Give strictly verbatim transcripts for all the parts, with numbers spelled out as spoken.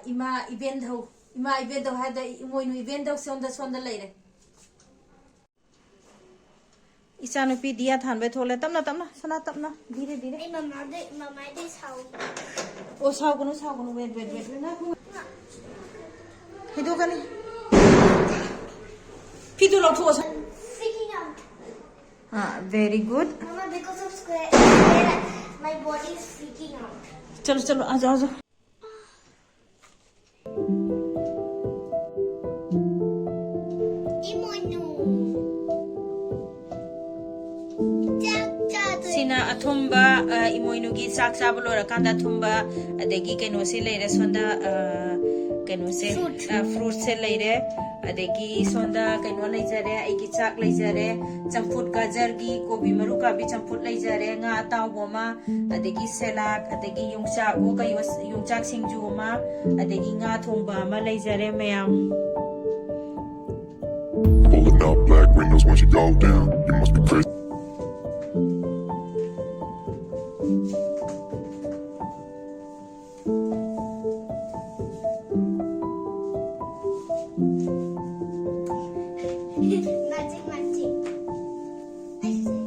ꯏꯃꯥ ꯏꯕꯦꯟꯙꯧ, ꯏꯃꯥ ꯏꯕꯦꯟꯙꯧ ꯍꯥꯏꯗ ꯏꯃꯣꯏꯅꯨ ꯏꯕꯦꯟꯙꯧ ꯁꯣꯝꯗ, ꯁꯣꯝꯗ ꯂꯩꯔꯦ꯫ ꯏꯆꯥꯅꯨꯄꯤ ꯗꯤꯌꯥ ꯊꯥꯟꯕꯩ ꯊꯣꯛꯂꯦ꯫ ꯇꯞꯅ, ꯇꯞꯅ, ꯁꯅꯥ, ꯇꯞꯅ꯫ ꯙꯤꯔꯦ, ꯙꯤꯔꯦ꯫ ꯑꯩ ꯃꯃꯥꯗꯩ, ꯃꯃꯥꯗꯩ ꯁꯥꯎ꯫ ꯑꯣ, ꯁꯥꯎꯒꯅꯨ, ꯁꯥꯎꯒꯅꯨ꯫ Wait, wait, wait, wait. ꯉꯥꯏꯈꯣ, ꯉꯥꯏꯈꯣ꯫ ꯍꯩꯗꯣꯛꯀꯅꯤ꯫ ꯐꯤꯗꯨ ꯂꯧꯊꯣꯛꯑꯣ, ꯁꯥ-, Freaking out. Ah, very good. Mama, because of square, square, my body is freaking out. ꯆꯠꯂꯣ, ꯆꯠꯂꯣ, ꯑꯥ, ꯖꯥꯎ, ꯑꯥ, ꯖꯥꯎ꯫ ꯏꯃꯣꯏꯅꯨ꯫ ꯆꯥꯛ ꯆꯥꯗꯣꯏꯅꯦ꯫ ꯁꯤꯅ ꯑꯊꯨꯝꯕ, ꯑ, ꯏꯃꯣꯏꯅꯨꯒꯤ ꯆꯥꯛ ꯆꯥꯕ ꯂꯣꯏꯔꯀꯥꯟꯗ ꯑꯊꯨꯝꯕ, ꯑꯗꯒꯤ ꯀꯩꯅꯣꯁꯦ ꯂꯩꯔꯦ ꯁꯣꯝꯗ, ꯑ, ꯀꯩꯅꯣꯁꯦ, Fruit. ꯑ, fruitꯁꯦ ꯂꯩꯔꯦ꯫ ꯑꯗꯒꯤ ꯁꯣꯝꯗ ꯀꯩꯅꯣ ꯂꯩꯖꯔꯦ, ꯑꯩꯒꯤ ꯆꯥꯛ ꯂꯩꯖꯔꯦ, ꯆꯝꯐꯨꯠ ꯒꯖꯔꯒꯤ ꯀꯣꯕꯤ ꯃꯔꯨ ꯀꯥꯕꯤ ꯆꯝꯐꯨꯠ ꯂꯩꯖꯔꯦ, ꯉꯥ ꯑꯇꯥꯎꯕ ꯑꯃ, ꯑꯗꯒꯤ salad, ꯑꯗꯒꯤ ꯌꯣꯡꯆꯥꯛ, ꯑꯣ, ꯀꯩ, ꯌꯣꯡꯆꯥꯛ ꯁꯤꯡꯖꯨ ꯑꯃ, ꯑꯗꯒꯤ ꯉꯥ ꯊꯣꯡꯕ ꯑꯃ ꯂꯩꯖꯔꯦ ꯃꯌꯥꯝ꯫ Pulling up black windows once you go down, you must be crazy. Magic, magic. I say.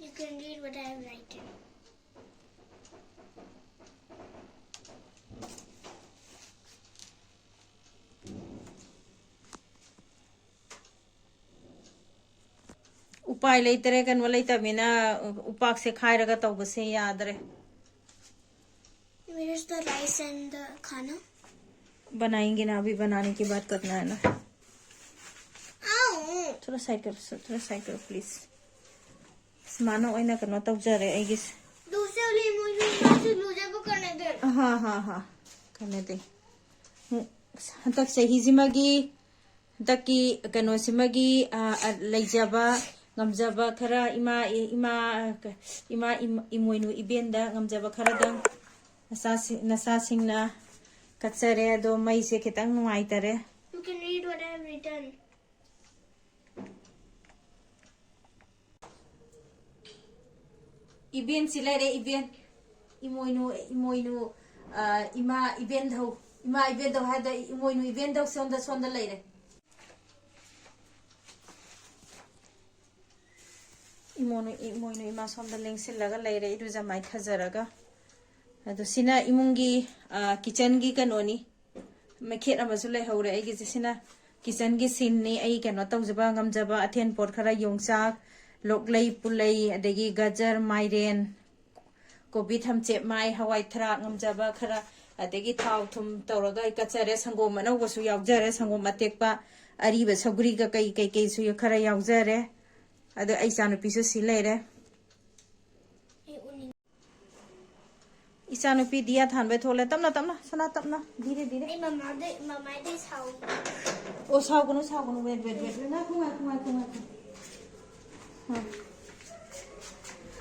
You can read what I have written. ꯎꯄꯥꯏ ꯂꯩꯇꯔꯦ, ꯀꯩꯅꯣ ꯂꯩꯇꯕꯅꯤꯅ ꯎꯄꯥꯛꯁꯦ ꯈꯥꯏꯔꯒ ꯇꯧꯕꯁꯦ ꯌꯥꯗ꯭ꯔꯦ꯫ Where is the rice and the khana? बनाएंगे ना, अभी बनाने के बाद करना है ना। Ow! थोड़ा साइड करो, थोड़ा साइड करो, प्लीज। ꯁꯨꯃꯥꯏꯅ ꯑꯣꯏꯅ ꯀꯩꯅꯣ ꯇꯧꯖꯔꯦ ꯑꯩꯒꯤꯁꯦ꯫ ꯗꯣꯁꯦ ꯍꯥ ꯍꯥ ꯍꯥ ꯀꯩꯅꯣꯗꯤ, ꯎꯝ, ꯍꯟꯗꯛ ꯆꯍꯤꯁꯤꯃꯒꯤ, ꯍꯟꯗꯛꯀꯤ ꯀꯩꯅꯣꯁꯤꯃꯒꯤ, ꯑ, ꯑ, ꯂꯩꯖꯕ ꯉꯝꯖꯕ ꯈꯔ ꯏꯃꯥ, ꯏꯃꯥ, ꯏꯃꯥ ꯏꯃꯣꯏꯅꯨ ꯏꯕꯦꯟꯗ ꯉꯝꯖꯕ ꯈꯔꯗꯪ ꯅꯆꯥꯁꯤ-, ꯅꯆꯥꯁꯤꯡꯅ ꯀꯠꯆꯔꯦ꯫ ꯑꯗꯣ ꯃꯩꯁꯦ ꯈꯤꯇꯪ ꯅꯨꯡꯉꯥꯏꯇꯔꯦ꯫ You can read what I have written. ꯏꯕꯦꯟꯁꯤ ꯂꯩꯔꯦ, ꯏꯕꯦꯟ꯫ ꯏꯃꯣꯏꯅꯨ, ꯏꯃꯣꯏꯅꯨ, ꯑ, ꯏꯃꯥ ꯏꯕꯦꯟꯙꯧ, ꯏꯃꯥ ꯏꯕꯦꯟꯙꯧ ꯍꯥꯏꯗ ꯏꯃꯣꯏꯅꯨ ꯏꯕꯦꯟꯙꯧ ꯁꯣꯝꯗ, ꯁꯣꯝꯗ ꯂꯩꯔꯦ꯫ ꯏꯃꯣꯏꯅꯨ, ꯏꯃꯣꯏꯅꯨ ꯏꯃꯥ ꯁꯣꯝꯗ ꯂꯦꯡꯁꯤꯜꯂꯒ ꯂꯩꯔꯦ, ꯏꯔꯨꯖ ꯃꯥꯏꯊꯖꯔꯒ꯫ ꯑꯗꯣ ꯁꯤꯅ ꯏꯃꯨꯡꯒꯤ, ꯑ, kitchenꯒꯤ ꯀꯩꯅꯣꯅꯤ꯫ ꯃꯩꯈꯦꯠ ꯑꯃꯁꯨ ꯂꯩꯍꯧꯔꯦ ꯑꯩꯒꯤꯁꯦ꯫ ꯁꯤꯅ kitchenꯒꯤ sceneꯅꯤ꯫ ꯑꯩ ꯀꯩꯅꯣ ꯇꯧꯖꯕ ꯉꯝꯖꯕ ꯑꯊꯦꯟ ꯄꯣꯠ ꯈꯔ, ꯌꯣꯡꯆꯥꯛ, ꯂꯣꯛꯂꯩ, ꯄꯨꯂꯩ, ꯑꯗꯒꯤ ꯒꯖꯔ, ꯃꯥꯏꯔꯦꯟ, ꯀꯣꯕꯤ, ꯊꯝꯆꯦꯠ, ꯃꯥꯏ, ꯍꯋꯥꯏ ꯊꯔꯥꯛ, ꯉꯝꯖꯕ ꯈꯔ, ꯑꯗꯒꯤ ꯊꯥꯎ ꯊꯨꯝ ꯇꯧꯔꯒ ꯑꯩ ꯀꯠꯆꯔꯦ꯫ ꯁꯪꯒꯣꯝ ꯑꯅꯧꯕꯁꯨ ꯌꯥꯎꯖꯔꯦ, ꯁꯪꯒꯣꯝ ꯑꯇꯦꯛꯄ, ꯑꯔꯤꯕ ꯁꯧꯒ꯭ꯔꯤꯒ ꯀꯩ ꯀꯩ ꯀꯩꯁꯨ ꯈꯔ ꯌꯥꯎꯖꯔꯦ꯫ ꯑꯗꯣ ꯑꯩ ꯏꯆꯥꯅꯨꯄꯤꯁꯨ ꯁꯤ ꯂꯩꯔꯦ꯫ ꯑꯩ ꯎꯅꯤꯡ- ꯏꯆꯥꯅꯨꯄꯤ ꯗꯤꯌꯥ ꯊꯥꯟꯕꯩ ꯊꯣꯛꯂꯦ꯫ ꯇꯞꯅ, ꯇꯞꯅ, ꯁꯅꯥ, ꯇꯞꯅ, ꯙꯤꯔꯦ, ꯙꯤꯔꯦ꯫ ꯑꯩ ꯃꯃꯥꯗꯩ, ꯃꯃꯥꯗꯩ ꯁꯥꯎ- ꯑꯣ, ꯁꯥꯎꯒꯅꯨ, ꯁꯥꯎꯒꯅꯨ꯫ Wait, wait, wait, wait. ꯉꯥꯏꯈꯣ, ꯉꯥꯏꯈꯣ, ꯉꯥꯏꯈꯣ, ꯉꯥꯏꯈꯣ꯫ ꯎꯝ꯫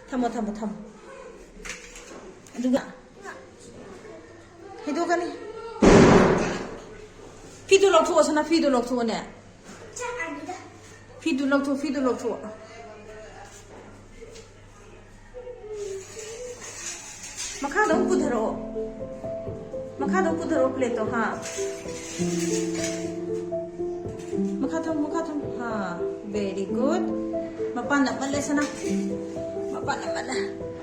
ꯊꯝꯃꯣ, ꯊꯝꯃꯣ, ꯊꯝꯃꯣ꯫ ꯑꯗꯨꯒ ꯍꯩꯗꯣꯛꯀꯅꯤ꯫ ꯐꯤꯗꯨ ꯂꯧꯊꯣꯛꯑꯣ, ꯁꯅꯥ, ꯐꯤꯗꯨ ꯂꯧꯊꯣꯛꯑꯣꯅꯦ꯫ ꯐꯤꯗꯨ ꯂꯧꯊꯣꯛ, ꯐꯤꯗꯨ ꯂꯧꯊꯣꯛ꯫ ꯃꯈꯥꯗ ꯑꯃꯨꯛ ꯄꯨꯊꯔꯛꯑꯣ꯫ ꯃꯈꯥꯗ ꯑꯃꯨꯛ ꯄꯨꯊꯔꯛꯑꯣ plateꯇꯣ, ꯍꯥ꯫ ꯃꯈꯥ ꯊꯝꯃꯨ, ꯃꯈꯥ ꯊꯝꯃꯨ꯫ ꯍꯥ, very good꯫ ꯃꯄꯥꯟ ꯅꯞꯃꯜꯂꯦ, ꯁꯅꯥ꯫ ꯃꯄꯥꯟ ꯅꯞꯃꯜꯂꯦ꯫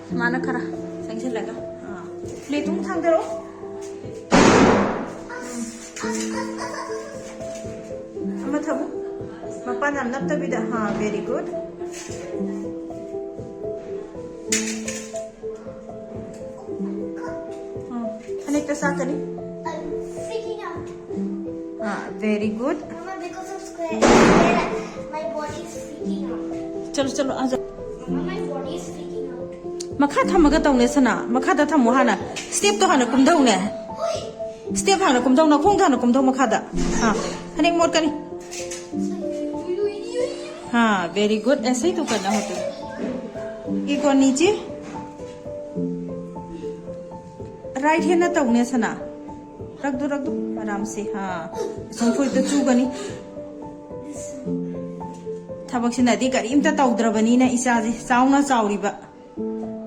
ꯁꯨꯃꯥꯏꯅ ꯈꯔ ꯆꯪꯁꯤꯜꯂꯒ꯫ ꯑꯥ꯫ Plateꯇꯨ ꯑꯃꯨꯛ ꯊꯥꯡꯗꯔꯛꯑꯣ꯫ ꯑꯃ ꯊꯝꯃꯨ꯫ ꯃꯄꯥꯟ ꯌꯥꯝ ꯅꯞꯇꯕꯤꯗ꯫ ꯍꯥ, very good꯫ Um, ꯐꯅꯦꯛꯇ ꯆꯥꯛꯀꯅꯤ꯫ I'm freaking out. Ah, very good꯫ Mama, because of square, square, my body is freaking out. ꯆꯠꯂꯣ, ꯆꯠꯂꯣ, ꯑꯥ, ꯆꯠꯂꯣ꯫ Mama, my body is freaking out. ꯃꯈꯥ ꯊꯝꯃꯒ ꯇꯧꯅꯦ ꯁꯅꯥ, ꯃꯈꯥꯗ ꯊꯝꯃꯣ ꯍꯥꯟꯅ꯫ ꯁ꯭ꯇꯦꯞꯇꯣ ꯍꯥꯟꯅ ꯀꯨꯝꯊꯧꯅꯦ꯫ ꯁ꯭ꯇꯦꯞ ꯍꯥꯟꯅ ꯀꯨꯝꯊꯧ, ꯅꯈꯣꯡꯗ ꯍꯥꯟꯅ ꯀꯨꯝꯊꯧ ꯃꯈꯥꯗ꯫ ꯑꯥ, ꯐꯅꯦꯛ ꯃꯣꯠꯀꯅꯤ꯫ हाँ, very good. ऐसे ही तो करना होता है। एक और नीचे। राइट हैंड ना तौने सना। रख दो, रख दो, आराम से। हाँ, ꯁꯨꯝ ꯐꯨꯔꯤꯠꯇ ꯆꯨꯒꯅꯤ꯫ ꯊꯕꯛꯁꯤꯅꯗꯤ ꯀꯔꯤꯝꯇ ꯇꯧꯗ꯭ꯔꯕꯅꯤꯅ ꯏꯆꯥꯁꯦ ꯆꯥꯎꯅ ꯆꯥꯎꯔꯤꯕ꯫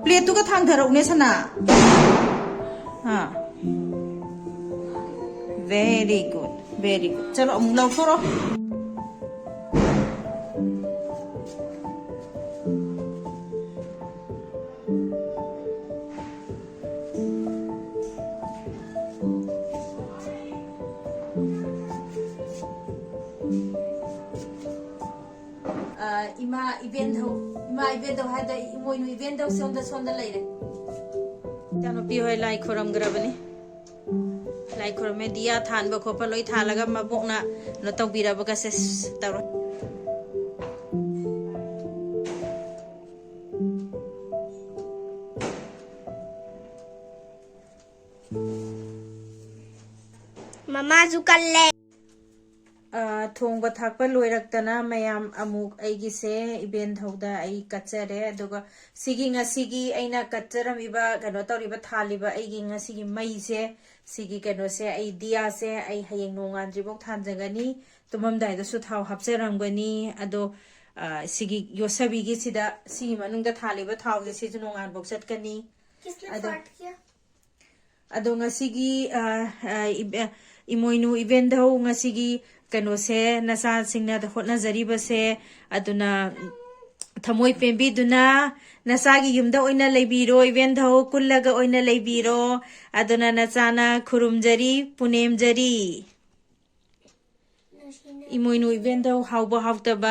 ꯄ꯭ꯂꯦꯠꯇꯨꯒ ꯊꯥꯡꯊꯔꯛꯎꯅꯦ ꯁꯅꯥ꯫ ꯑꯥ꯫ Very good, very good. ꯆꯠꯂꯣ, ꯑꯃꯨꯛ ꯂꯧꯊꯣꯔꯛꯑꯣ꯫ ꯑ, ꯏꯃꯥ ꯏꯕꯦꯟꯙꯧ, ꯏꯃꯥ ꯏꯕꯦꯟꯙꯧ ꯍꯥꯏꯗ ꯏꯃꯣꯏꯅꯨ ꯏꯕꯦꯟꯙꯧ ꯁꯣꯝꯗ, ꯁꯣꯝꯗ ꯂꯩꯔꯦ꯫ ꯏꯆꯥꯅꯨꯄꯤ ꯍꯣꯏ ꯂꯥꯏ ꯈꯨꯔꯝꯈ꯭ꯔꯕꯅꯤ꯫ ꯂꯥꯏ ꯈꯨꯔꯝꯃꯦ, ꯗꯤꯌꯥ ꯊꯥꯟꯕ ꯈꯣꯠꯄ ꯂꯣꯏ ꯊꯥꯜꯂꯒ ꯃꯕꯣꯛꯅ ꯀꯩꯅꯣ ꯇꯧꯕꯤꯔꯕꯒꯁꯦ ꯇꯧꯔꯣ꯫ ꯃꯃꯥꯁꯨ ꯀꯜꯂꯦ꯫ ꯑ, ꯊꯣꯡꯕ ꯊꯥꯛꯄ ꯂꯣꯏꯔꯛꯇꯅ ꯃꯌꯥꯝ ꯑꯃꯨꯛ ꯑꯩꯒꯤꯁꯦ ꯏꯕꯦꯟꯙꯧꯗ ꯑꯩ ꯀꯠꯆꯔꯦ꯫ ꯑꯗꯨꯒ ꯁꯤꯒꯤ ꯉꯁꯤꯒꯤ ꯑꯩꯅ ꯀꯠꯆꯔꯝꯃꯤꯕ, ꯀꯩꯅꯣ ꯇꯧꯔꯤꯕ, ꯊꯥꯜꯂꯤꯕ ꯑꯩꯒꯤ ꯉꯁꯤꯒꯤ ꯃꯩꯁꯦ, ꯁꯤꯒꯤ ꯀꯩꯅꯣꯁꯦ, ꯑꯩ ꯗꯤꯌꯥꯁꯦ ꯑꯩ ꯍꯌꯦꯡ ꯅꯣꯡꯉꯥꯟꯗ꯭ꯔꯤꯐꯥꯎ ꯊꯥꯟꯖꯒꯅꯤ꯫ ꯇꯨꯝꯃꯝꯗꯥꯏꯗꯁꯨ ꯊꯥꯎ ꯍꯥꯞꯆꯔꯝꯒꯅꯤ꯫ ꯑꯗꯣ, ꯑ, ꯁꯤꯒꯤ ꯌꯣꯠꯁꯕꯤꯒꯤꯁꯤꯗ, ꯁꯤꯒꯤ ꯃꯅꯨꯡꯗ ꯊꯥꯜꯂꯤꯕ ꯊꯥꯎꯁꯦ, ꯁꯤꯁꯨ ꯅꯣꯡꯉꯥꯟꯐꯥꯎ ꯆꯠꯀꯅꯤ꯫ ꯑꯗꯣ, ꯑꯗꯣ ꯉꯁꯤꯒꯤ, ꯑ, ꯑ, ꯏꯕ-, ꯏꯃꯣꯏꯅꯨ ꯏꯕꯦꯟꯙꯧ ꯉꯁꯤꯒꯤ ꯀꯩꯅꯣꯁꯦ, ꯅꯆꯥꯁꯤꯡꯅ ꯍꯣꯠꯅꯖꯔꯤꯕꯁꯦ, ꯑꯗꯨꯅ ꯊꯃꯣꯏ ꯄꯦꯟꯕꯤꯗꯨꯅ ꯅꯆꯥꯒꯤ ꯌꯨꯝꯗ ꯑꯣꯏꯅ ꯂꯩꯕꯤꯔꯣ, ꯏꯕꯦꯟꯙꯧ ꯀꯨꯜꯂꯒ ꯑꯣꯏꯅ ꯂꯩꯕꯤꯔꯣ꯫ ꯑꯗꯨꯅ ꯅꯆꯥꯅ ꯈꯨꯔꯨꯝꯖꯔꯤ, ꯄꯨꯅꯦꯝꯖꯔꯤ꯫ ꯏꯃꯣꯏꯅꯨ ꯏꯕꯦꯟꯙꯧ ꯍꯥꯎꯕ ꯍꯥꯎꯇꯕ